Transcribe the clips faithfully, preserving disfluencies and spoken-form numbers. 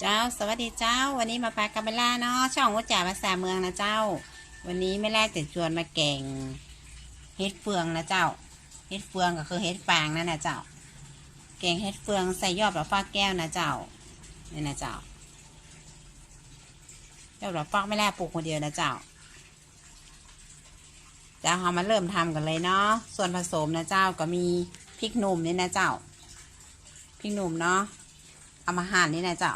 เจ้า สวัสดีเจ้า วันนี้มาปะกับแม่แร่เนาะ ช่องอู้จ๋าภาษาเมืองนะเจ้า วันนี้แม่แร่จะจวนมาแก๋งเห็ดเฟืองนะเจ้า เห็ดเฟืองก็คือเห็ดฟางนั่นนะเจ้า แก๋งเห็ดเฟืองใส่ยอดบ่าฟากแก้วนะเจ้า นี่นะเจ้า ยอดบ่าฟากแม่แร่ปลูกคนเดียวนะเจ้า เจ้า เฮามาเริ่มทำกั๋นเลยเนาะ ส่วนผสมนะเจ้า ก็มีพริกหนุ่มนี่นะเจ้า พริกหนุ่มเนาะ เอามาหั่นนี่นะเจ้า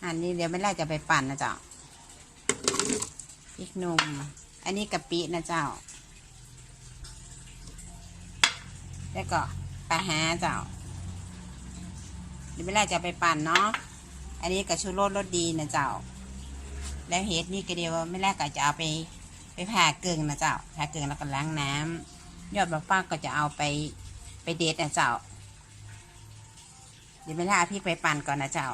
หั่นนี่เดี๋ยวแม่แร่จะไปปั่นนะเจ้า พริกหนุ่ม อันนี้กะปินะเจ้า แล้วก็ปลาฮ้าเจ้า เดี๋ยวแม่แร่จะไปปั่นเนาะ อันนี้ก็ชูรสรสดีนะเจ้า แล้วเห็ดนี่ก็เดี๋ยวแม่แร่ก็จะเอาไป ไปผ่าเกิ่งนะเจ้า ผ่าเกิ่งแล้วก็ล้างน้ำ ยอดบ่าฟากก็จะเอาไป ไปเด็ดนะเจ้า เดี๋ยวแม่แร่เอาพริกไปปั่นก่อนนะเจ้า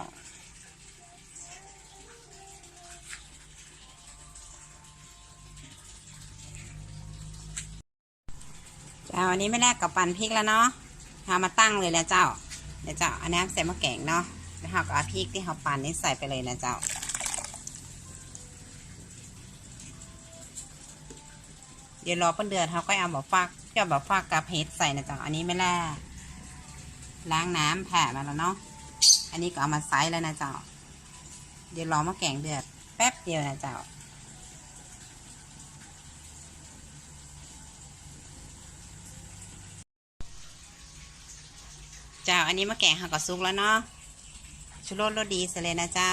เจ้า อันนี้แม่แร่ก็ปั่นพริกแล้วเนาะ เอามาตั้งเลยนะเจ้า เดี๋ยวเจ้า เอาน้ำใส่หม้อแก๋งเนาะ แล้วเฮาก็เอาพริกตี้เฮาปั่นนี่ใส่ไปเลยนะเจ้า เดี๋ยวรอเปิ้นเดือด เฮาก็เอาบ่าฟาก ยอดบ่าฟากกับเห็ดใส่นะเจ้า อันนี้แม่แร่ล้างน้ำผ่ามาแล้วเนาะ อันนี้ก็เอามาใส่แล้วนะเจ้า เดี๋ยวรอหม้อแก๋งเดือดแป๊บเดียวนะเจ้า เจ้า อันนี้หม้อแก๋งเฮาก็สุกแล้วเนาะ ชูรสรสดีใส่เลยนะเจ้า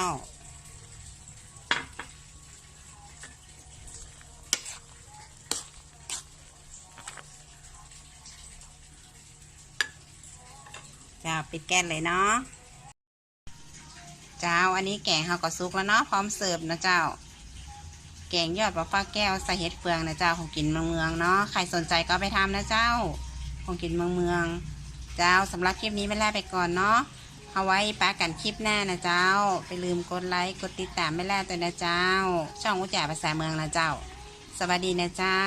เจ้า ปิดแก๊สเลยเนาะ เจ้า อันนี้แก๋งเฮาก็สุกแล้วเนาะ พร้อมเสิร์ฟนะเจ้า แก๋งยอดบ่าฟากแก้วใส่เห็ดเฟืองนะเจ้า ของกิ๋นเมืองๆ เนาะ ใผสนใจ๋ก็ไปทำนะเจ้า ของกิ๋นเมืองๆ เจ้า สำหรับคลิปนี้แม่แร่ไปก่อนเนาะ เอาไว้ปะกั๋นคลิปหน้านะเจ้า บ่าลืมกดไลก์ กดติดต๋ามแม่แร่ตวยนะเจ้า ช่องอู้จ๋าภาษาเมืองนะเจ้า สวัสดีนะเจ้า